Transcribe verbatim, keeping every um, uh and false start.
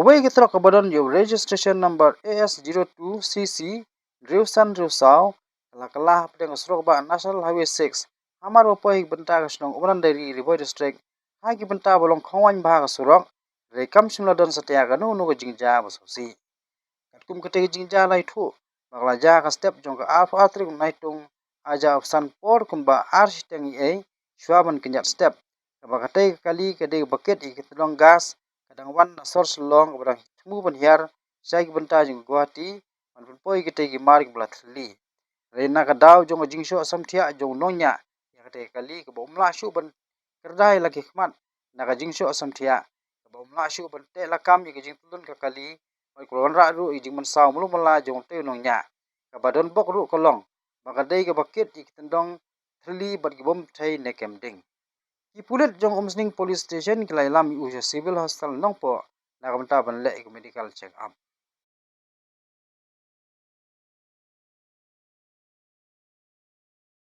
Poi ka trok kaba don ïa u registration number A S zero two C C hynriew san hynriew saw, ka la kylla hapdeng ka surok bah National Highway six, hamar ba poi ha ki bynta ka shnong Umran Dairy, Ri Bhoi District, ha ki bynta ba long khongwaiñ bha ka surok, hynrei kam shym la don satia kano kano ka jingjia ba sngewsih. Katkum katei ka jingjia la ïathuh ba ka la jia ha ka step jong ka arphew ar tarik u Naitung, arhajar arphew san por kumba ar shiteng eiei shuwa ban kynjat step, kaba katei ka kali ka dei kaba kit ïa ka tyndong gas ka dang wan na sor Shillong kaba dang thmu ban hiar sha ki bynta jong ka Guwahati ban pynpoi ïa kitei ki mar kiba la thylli. Hynrei na ka daw jong ka jingshoh samthiah jong u nongñiah ïa katei ka kali kaba um lah shuh ban kyrda ïa la ki khmat na ka jingshoh samthiah, kaba um lah shuh ban teh lakam ïa ka jingtyllun ka kali, bad ka la wanrah ruh ïa ka jingmynsaw malu mala jong utei u nongñiah, kaba donbok ruh ka long ba ka dei kaba kit ïa ki tyndong thylli bad ki bom thei ne kem ding. Ki pulit jong Umsning Police Station ki la ïalam ïa u sha Civil Hospital Nongpoh na ka bynta ban leh ïa ka medical check up.